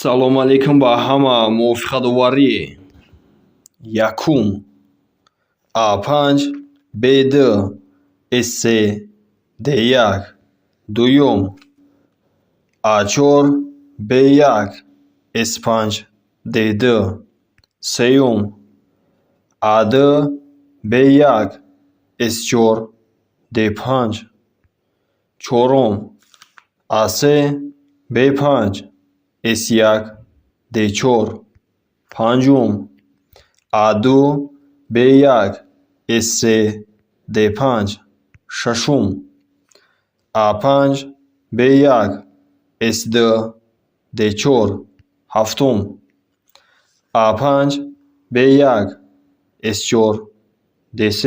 Салому алейкум ба ҳама. Мувофиқатоварӣ якум: А5, Б2, С3, Д1. Дуюм: А4, Б1, С5, Д2. Сеюм: А2, Б1, С4, Д5. Чорум: А3, Б5, С1, Д4. Панҷум: А2, Б1, С3, Д5. Шашум: А5, Б1, С2, Д4. Ҳафтум: А5, Б1, С4, Д3.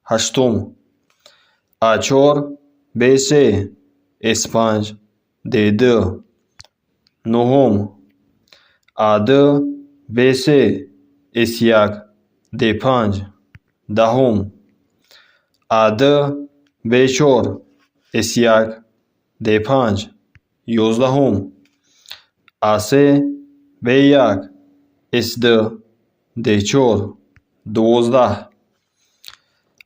Ҳаштум: А4, Б3, С5, Д2. Нуҳум: А2, Б3, С1, Д5. Даҳум: А2, Б4, С1, Д5. 11-ум: А3, Б1, С2, Д4. 12: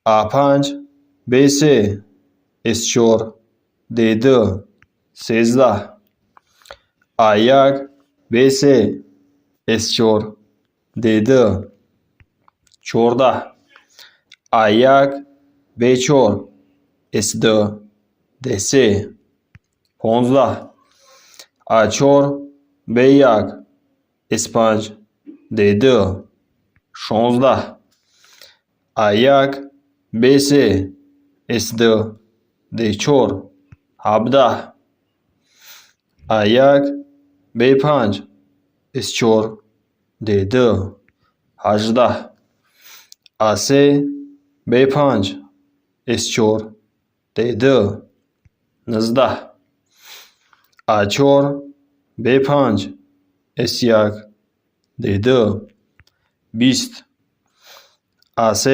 А5, Б3, С4, Д2. 13: А1, Б3, С4, Д2. 14: А1, Б4, С2, Д3. 15: А4, Б1, С5, Д2. 16: А1, Б3, С2, Д4. 17: А1, Б5, С4, Д2. 18: А3, Б5, С4, Д2. 19: А4, Б5, С1, Д2. 20: А3,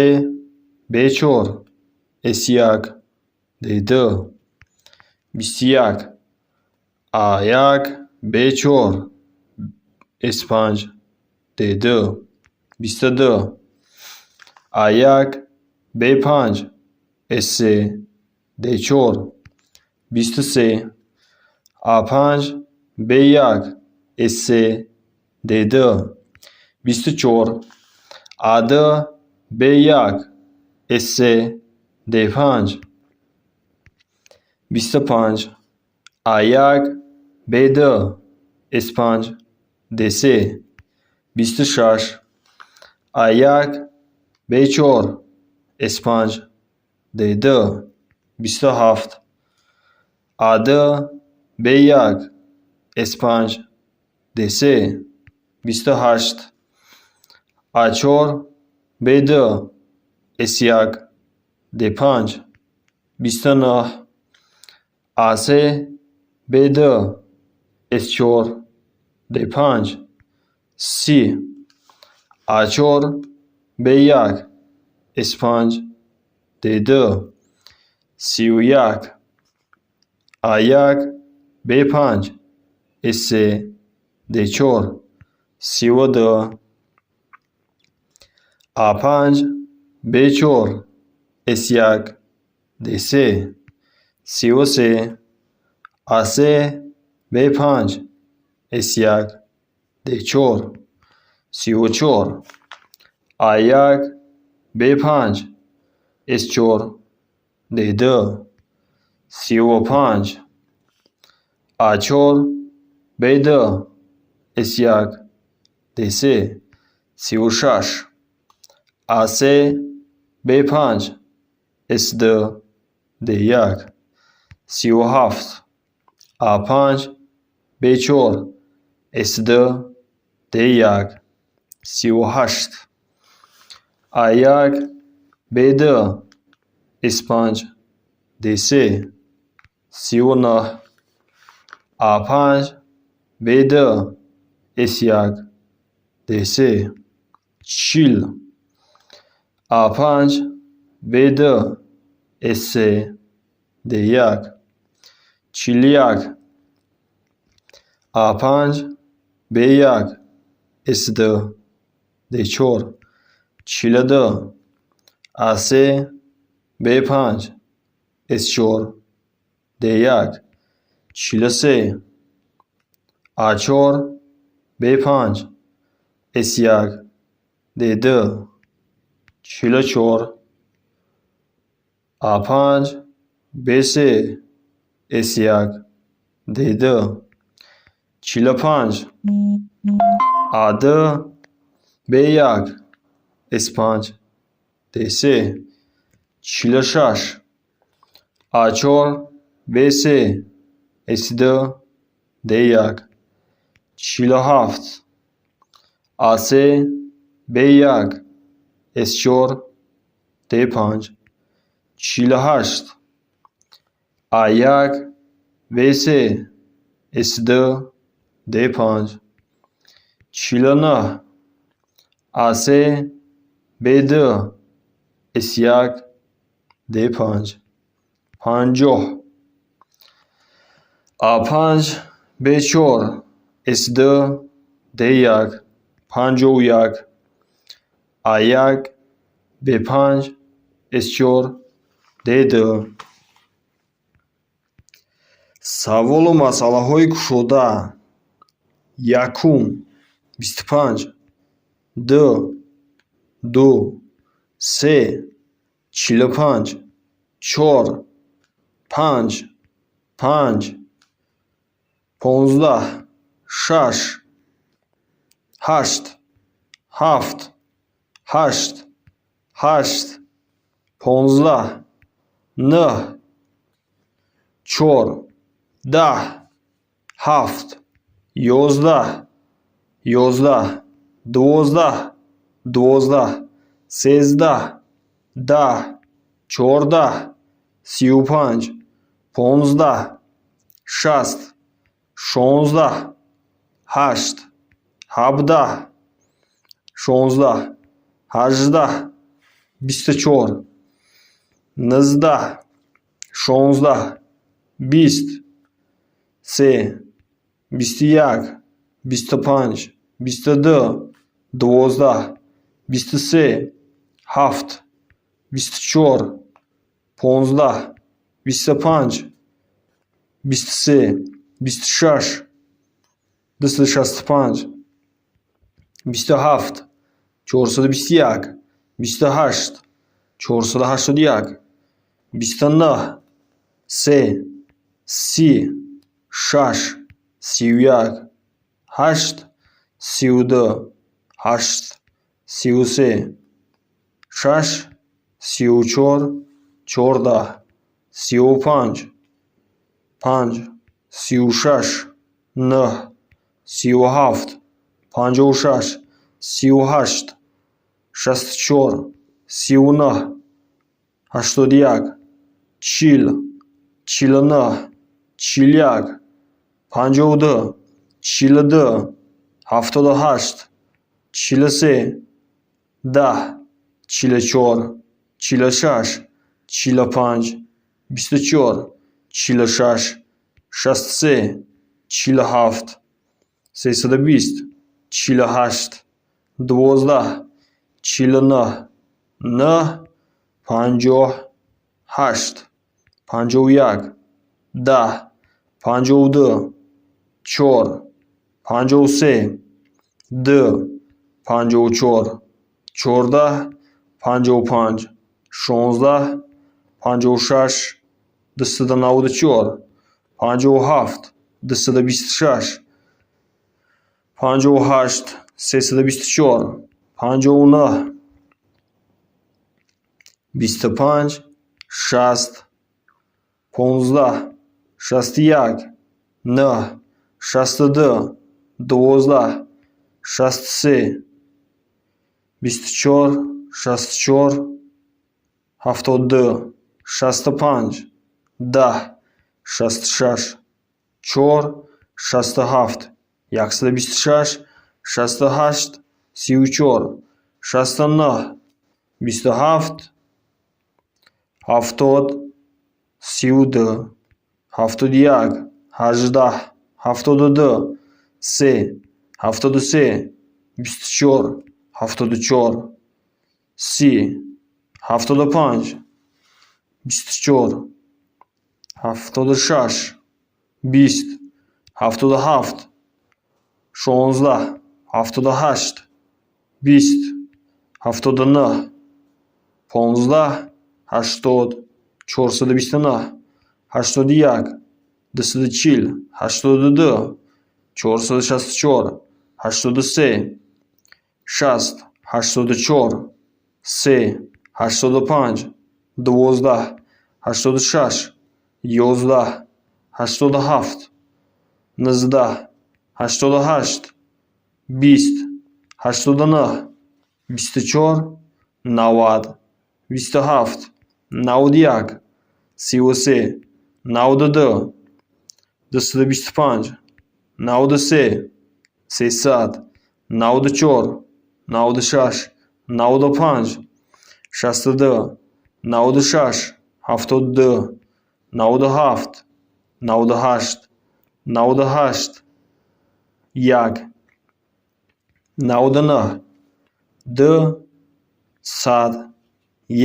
Б4, С1, Д2. 21: А1, Б4, С5, Д2. 22: А1, Б5, С3, Д4. 23: А5, Б1, С3, Д2. 24: А2, Б1, С3, Д5. 25: А1, Б2, С5, Д3. 26: А1, Б4, С5, Д2. 27: А2, Б1, С5, Д3. 28: А4, Б2, С1, Д5. 29: А3, Б2, С4, Д5. 30: А4, Б1, С5, Д2. 31: А1, Б5, С3, Д4. 32: А5, Б4, С1, Д3. 33: А3, Б5, С1, Д4. 34: А1, Б5, С4, Д2. 35: А4, Б2, С1, Д3. 36: А3, Б5, С2, Д1. 37: А5, Б4, С2, Д1. 38: А1, Б2, С5, Д3. 39: А5, Б2, С1, Д3. 40: А5, Б2, С3, Д1. 41: А5, Б1, С2, Д4, 42, А3, Б5, С4, Д1, 43, А4, Б5, С1, Д2, 44, А5, Б3, С1, Д2, 45, А2, Б1, С5, Д3, 46, А4, Б3, С2, Д1, 47, А3, Б1, С4, Д5, 48, А1, Б3, С2, Д5, 49, А3, Б2, С1, Д5, 50, А5, Б4, С2, Д1, 51, А1, Б5, С4, Д2. Саволу масъалаҳои кушода: якум, 25, ду, ду, се, 45, чор, панҷ, панҷ, 15, шаш, ҳашт, ҳафт, ҳашт, ҳашт, 15, нӯҳ, чор, 10, ҳафт, 11, 11, 12, 12, 13, 10, 14, 35, 15, 60, 16, ҳашт, 17, 16, 18, 24, 19, 16, 20, се, 21, 25, 22, 12, 23, ҳафт, 24, 15, 25, 23, 26, 265, 27, 421, 28, 481, 29, се, 30, шаш, 31, ҳашт, 32, ҳашт, 33, шаш, 34, 14, 35, панҷ, 36, нӯҳ, 37, 56, 38, 64, 39, 81, 40, 49, 41, 52, 42, 78, 43, 10, 44, 46, 45, 24, 46, 63, 47, 320, 48, 12, 49, нӯҳ, 58, 51, 10, 52, чор, 53, ду, 54, 14, 55, 16, 56, 294, 57, 226, 58, 324, 59, 25, 60, 15, 61, нӯҳ, 62, 12, 63, 24, 64, 72, 65, 10, 66, чор, 67, 126, 68, 34, 69, 27, 70, 32, 71, 18, 72, се, 73, 24, 74, 30, 75, 24, 76, 20, 77, 16, 78, 20, 79, 15, 80, 429, 81, 240, 82, 464, 83, 60, 84, 3, 85, 12, 86, 11, 87, 19, 88, 20, 89, 24, 90, 27, 91, 33, 92, 225, 93, 300, 94, 96, 95, 62, 96, 72, 97, 98, 98, 1, 99, 2, 100, 1,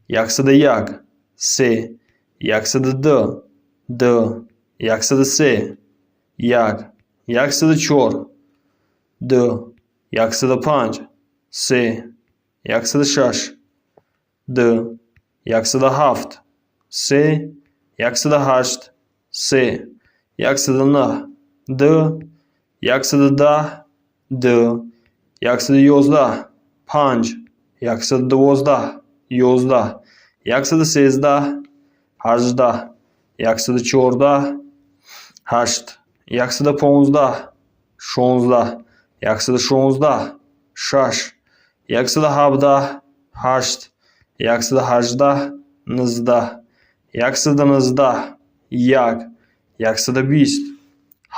101, 3, 102, 2, 103, 1, 104, 2, 105, 3, 106, 2, 107, 3, 108, 3, 109, 2, 110, 2, 111, 5, 112, 11, 113, 18, 114, 8, 115, 16, 116, 6, 117, 8, 118, 19, 119, 1, 120,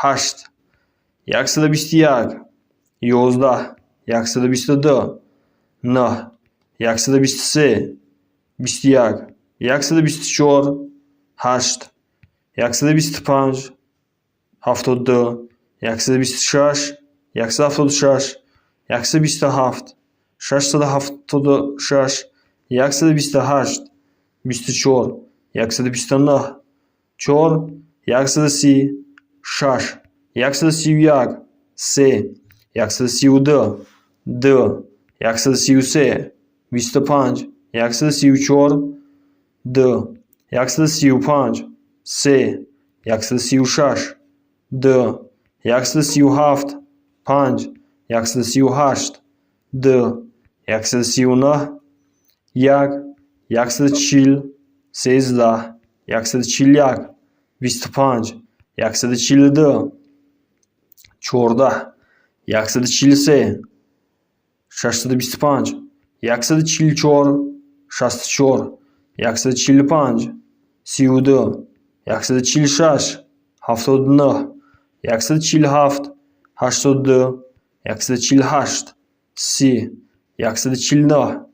8, 121, 11, 122, 9, 123, 21, 124, 8, 125, 72, 126, 176, 127, 676, 128, 24, 129, 4, 130, 6, 131, 3, 132, 2, 133, 25, 134, 2, 135, 3, 136, 2, 137, 5, 138, 2, 139, 1, 140, 13, 141, 25, 142, 14, 143, 625, 144, 64, 145, 32, 146, 79, 147, 82, 148, 30, 149,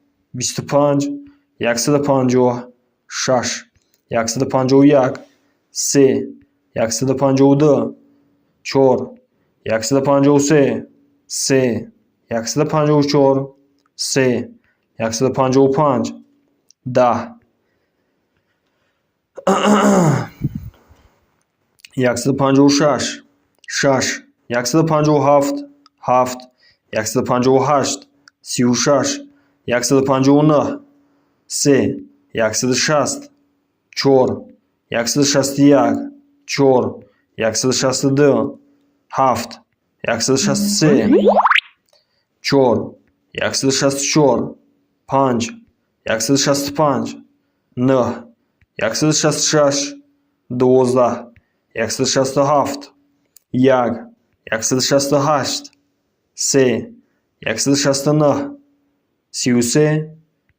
25, 156, 151, 3, 152, 4, 153, 3, 154, 3, 155, 10, 156, 6, 157, 7, 158, 36, 159, 3, 160, 4, 161, 4, 162, 7, 163, 4, 164, 5, 165, 9, 166, 12, 167, 1, 168, 3, 169, 33,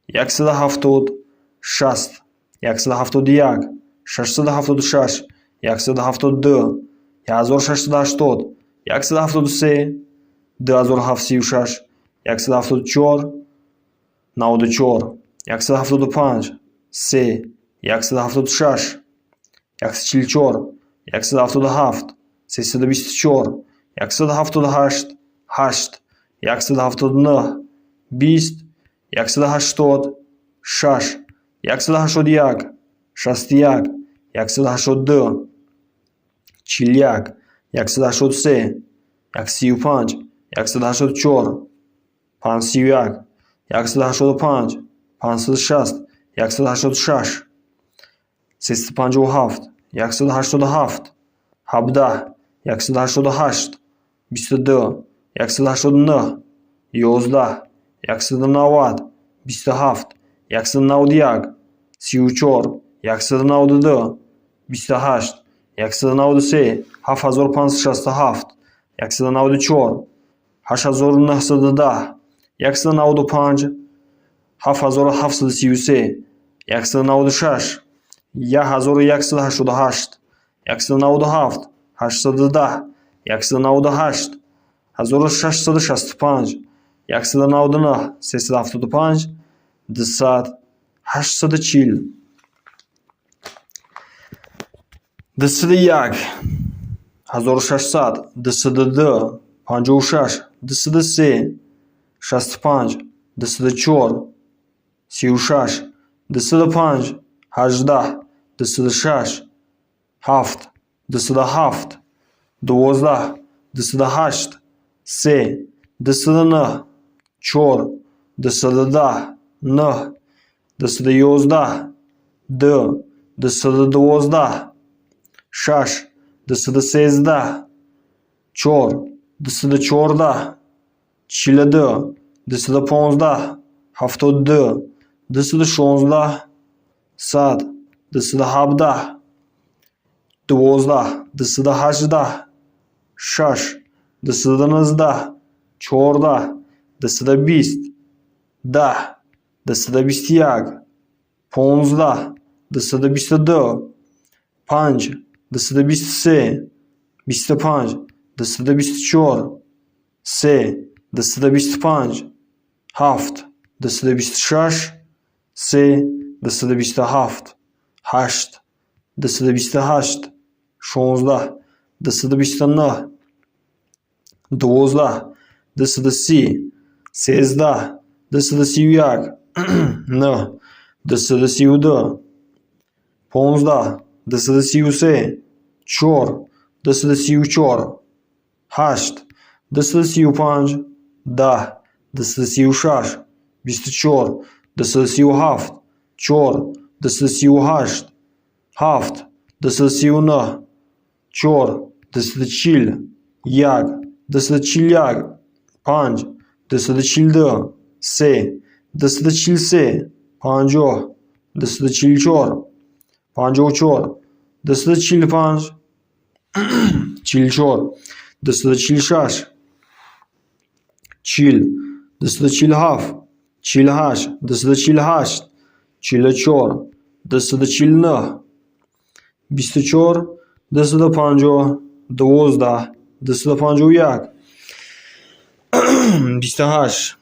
170, 60, 171, 676, 172, 1680, 173, 2076, 174, 94, 175, 3, 176, 144, 177, 324, 178, ҳашт, 179, 20, 180, шаш, 181, 61, 182, 41, 183, 135, 184, 531, 185, 560, 186, 357, 187, 17, 188, 22, 189, 11, 190, 27, 191, 34, 192, 28, 193, 7567, 194, 8910, 195, 7733, 196, 1188, 197, 810, 198, 1665, 199, 375, 200, 840. 201, 1600, 202, 56, 203, 65, 204, 36, 205, 18, 206, 7, 207, 12, 208, 3, 209, 4, 210, 9, 211, 2, 212, 6, 213, 4, 214, 42, 215, 72, 216, 100, 217, 12, 218, 6, 219, 14, 220, 10, 221, 15, 222, 5, 223, 25, 224, 3, 225, 7, 226, 3, 227, 8, 228, 16, 229, 12, 230, 13, 231, 9, 232, 15, 233, 4, 234, 8, 235, 10, 236, 24, 237, 4, 238, 7, 239, 4, 240, 1, 241, 5, 242, 3, 243, 50, 244, 54, 245, 44, 246, 40, 247, 48, 248, 44, 249, 24, 250, 12, 251, 28,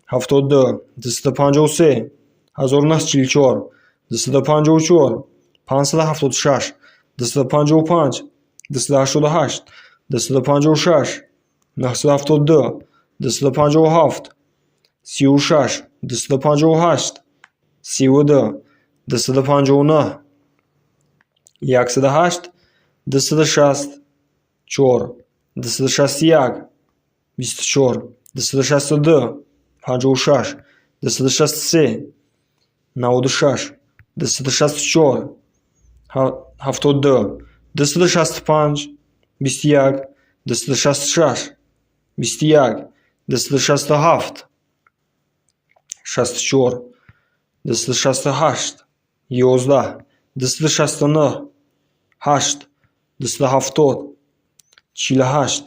252, 72, 253, 1944, 254, 576, 255, 288, 256, 972, 257, 36, 258, 32, 259, 108, 260, 4, 261, 24, 262, 56, 263, 96, 264, 72, 265, 21, 266, 21, 267, 64, 268, 11, 269, 8, 270, 48,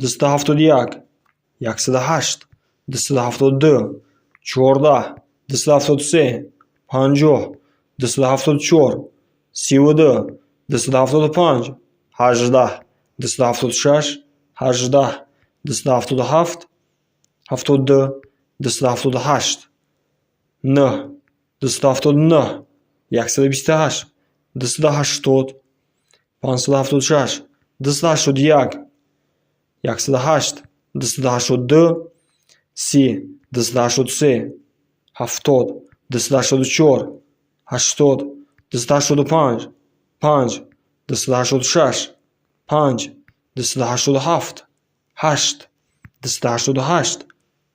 271, 108, 272, 14, 273, 50, 274, 32, 275, 18, 276, 18, 277, 72, 278, 9, 279, 128, 280, 576, 281, 108, 282, 30, 283, 70, 284, 80, 285, 5, 286, 5, 287, 8, 288,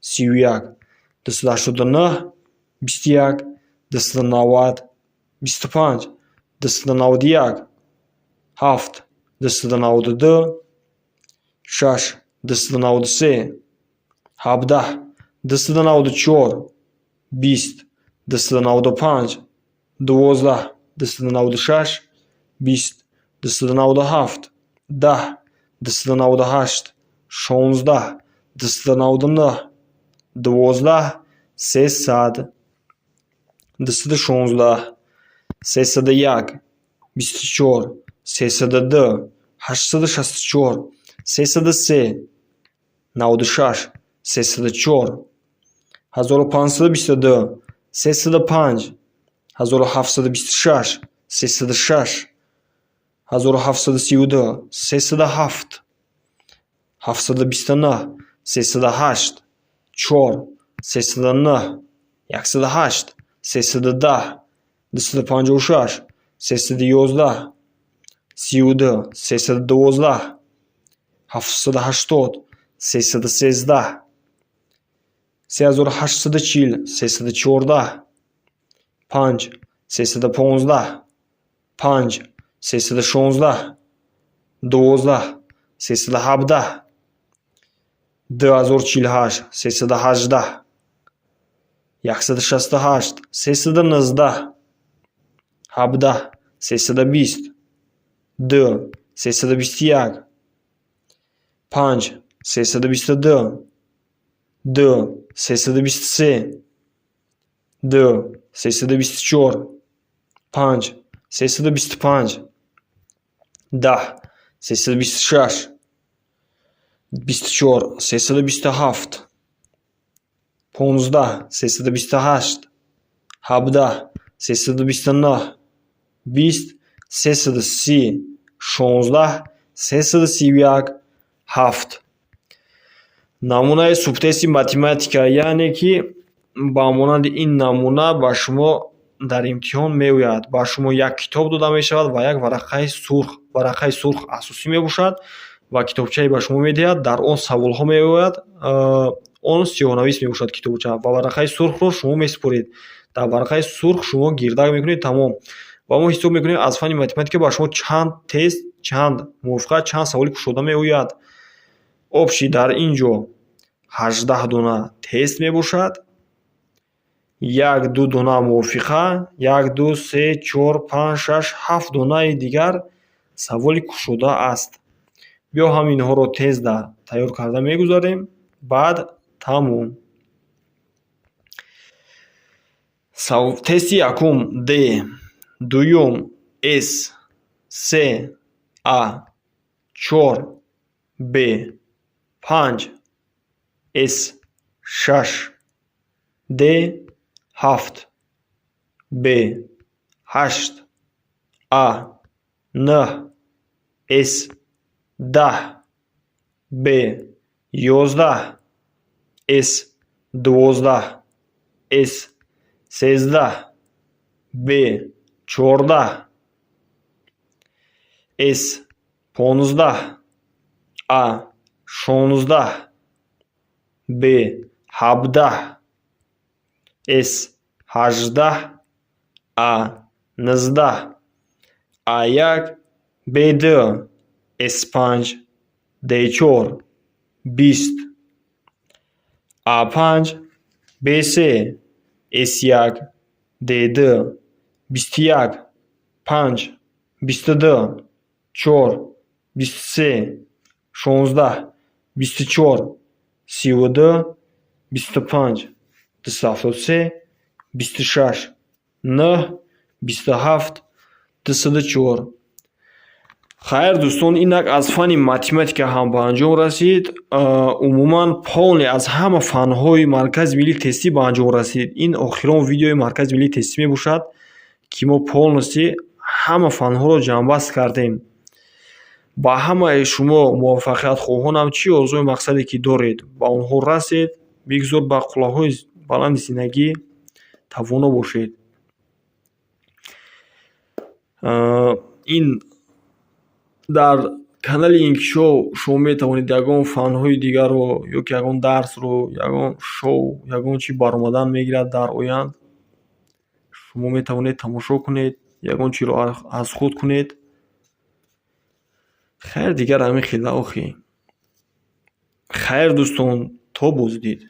31, 289, 21, 290, 25, 291, 7, 292, 6, 293, 17, 294, 20, 295, 12, 296, 20, 297, 10, 298, 16, 299, 12, 300, 216, 301, 24, 302, 864, 303, 96, 304, 1522, 305, 1726, 306, 1732, 307, 729, 308, 4, 309, 108, 310, 256, 311, 32, 312, 780, 313, 3840, 314, 5, 315, 5, 316, 12, 317, 2048, 318, 168, 319, 17, 320, 2, 321, 5, 322, 2, 323, 2, 324, 5, 325, 10, 326, 24, 327, 15, 328, 17, 329, 20, 330, 16, 331, 7. Намунаи субтести математика, яъне ки ба монанди ин намуна ба шумо дар имтиҳон меояд. Ба шумо як китоб дода мешавад ва як варақаи сурх. Варақаи сурх асосӣ мебошад ва китобчае ба шумо медиҳад, дар он саволҳо меояд. Он сиёҳнавис мебошад китобча ва варақаи сурхро шумо месупоред. Дар варақаи сурх шумо гирдак мекунед, тамом. Ва мо ҳисоб мекунем, аз фанни математика ба шумо чанд тест, чанд мувофиқа, чанд саволи кушода меояд. Общий дар ин ҷо 18 дона тест мебошад, як, ду дона мувофиқа, як, ду, се, чор, панҷ, шаш, ҳафт донаи дигар саволи кушода аст. Биё, ҳаминҳоро тезда тайёр карда мегузарем, баъд тамом. Тести якум Д, дуюм С, се А, чор Б, панҷ С, шаш Д, ҳафт Б, ҳашт А, нӯҳ С, 10 Б, 11 С, 12 С, 13 Б, 14 С, 15 А, 16 Б, 17 С, 18 А, 19 А як, Б ду, С панҷ, Д чор, 20 А панҷ, Б се, С як, Д ду, 21, панҷ, 22, чор, 23, 16, 24, 32, 25, 273, 26, нӯҳ, 27, 204. Хайр, дӯстон, инак аз фанни математика ҳам ба анҷом расид. Умуман, полный аз ҳама фанҳои Маркази миллии тестӣ ба анҷом расид. Ин охирон видеои Маркази миллии тестӣ мебошад, ки мо полностью ҳама фанҳоро ҷамъбаст кардем. Ба ҳамаи шумо муваффақият хоҳонам. Чӣ орзую мақсаде, ки доред, ба онҳо расед. Бигзор ба қуллаҳои баланди зиндагӣ тавоно бошед. Ин дар канали Инкишоф шумо метавонед ягон фанҳои дигарро ё ки ягон дарсро, ягон шоу, ягон чӣ баромадан мегирад дар оянд. Шумо метавонед тамошо кунед, ягон чиро аз худ кунед. Хайр, дигар ҳамин хела охи. Хайр, дӯстон, то боздид.